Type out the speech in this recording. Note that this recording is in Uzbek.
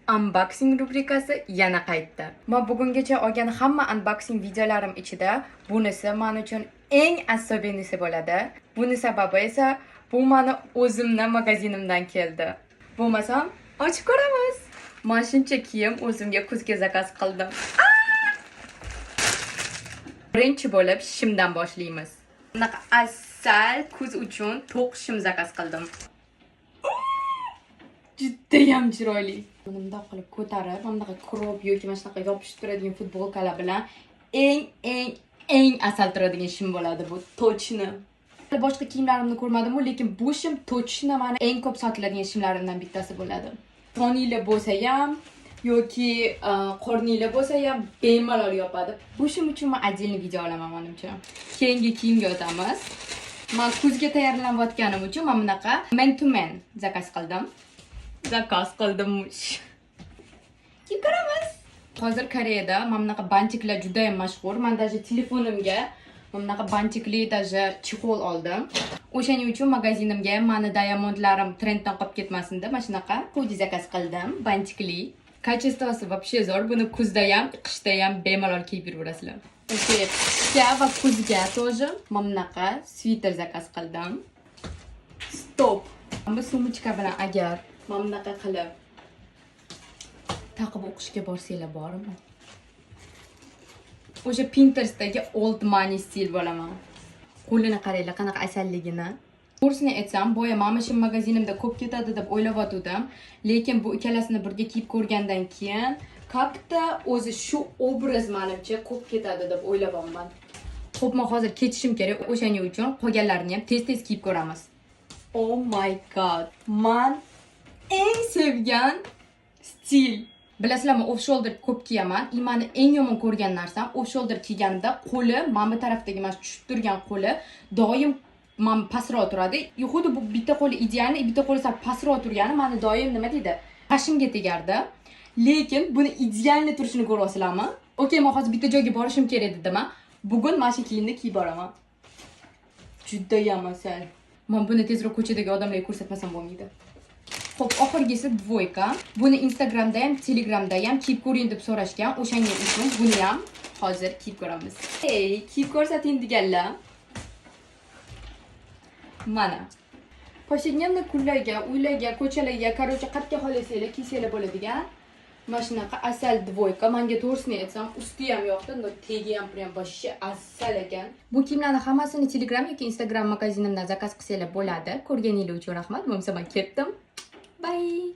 Unboxing rubrikasi yana qaytdi. Men bugungacha olgan hamma unboxing videolarim ichida bunisi men uchun eng особенный si bo'ladi. Buni sababi esa bu mani o'zimni magazinimdan keldi. Bo'lmasam, ochib ko'ramiz. Men shuncha kiyim o'zimga kuzga заказ qildim. Birinchi bo'lib shimdan boshlaymiz. Bunaqa asal kuz uchun to'q shim заказ qildim. Judayam chiroyli. Buni bundoq qilib ko'tarib, mana bunaqa crop yoki mana shunaqa yopishib turadigan futbolkalar bilan eng eng eng asal turadigan shim bo'ladi bu, точно. Boshqa kiyimlarimni ko'rmadim, lekin bu shim точно mani eng ko'p sotiladigan shimlarimdan bittasi bo'ladi. Toninglar bo'lsa ham yoki qorninglar bo'lsa ham bemalol yopadi. Bu shim uchun men отдельный video olaman, menimcha. Keyingi kiyimga o'tamiz. Men kuzga tayyorlanayotganim uchun mana bunaqa man to man заказ qildim. Заказ qildim. Kiyib ko'ramiz. Hozir Koreyada mana bunaqa бантик lar juda ham mashhur. Men даже telefonimga mana bunaqa бантик li даже чехол oldim. O'shaning uchun magazinimga ham mani diamondlarim trenddan qolib ketmasin deb mana shunaqa худи заказ qildim, бантик li. Качество si вообще zo'r. Buni kuzda ham, qishda ham bemalol kiyib yuraverasizlar. Okey, qishga va kuzga тоже mana bunaqa sviter заказ qildim. Стоп. Bu сумочка bilan agar mana bunaqa qilib taqib o'qishga borsanglar bormi? O'sha Pinterestdagi old money stil bo'laman. Qo'lini qaranglar, qanaqa asalligini. To'g'risini aytsam, boya mana shu magazinimda ko'p ketadi deb o'ylayotgandim, lekin bu ikkalasini birga kiyib ko'rgandan keyin как-то o'zi shu obraz menimcha ko'p ketadi deb o'ylayapman. Xo'p, men hozir ketishim kerak, o'shaning uchun qolganlarini ham tez-tez kiyib ko'ramiz. Oh my God. Man eng sevgan stil. Bilasizlarmi, off shoulder ko'p kiyaman. И mani eng yomon ko'rgan narsam, off shoulder kiyganimda qo'li, mana bu tarafdagi mana shu tushib turgan qo'li doim mana pastroq turadi. И xuddi bu bitta qo'li идеальный, bitta qo'li sal pastroq turgani mani doim, nima deydi, qashimga tegardi. Lekin buni идеальный turishini ko'ryapsizlarmi? Okey, men hozir bitta joyga borishim kerak dedim. Bugun mana shu kiyimni kiyib boraman. Judayam asal. Men buni tezroq ko'chadagi odamlarga ko'rsatmasam bo'lmaydi. Xo'p, oxirgisi двойка. Buni Instagramda ham, Telegramda ham kiyib ko'ring deb so'rashgan. O'shanga uchun buni ham hozir kiyib ko'ramiz. Ey, kiyib ko'rsating deganlar. Mana. Повседневный kunlarga, uylarga, ko'chalarga, короче, qayerga xohlasanglar kiysanglar bo'ladigan mana shunaqa asal двойка. Menga, to'g'risini aytsam, usti ham yoqdi, но tegi ham прям вообще asal ekan. Bu kiyimlarni hammasini Telegram yoki Instagram magazinimdan заказ qilsanglar bo'ladi. Ko'rganingiz uchun rahmat. Bo'lmasa, men ketdim. Bye.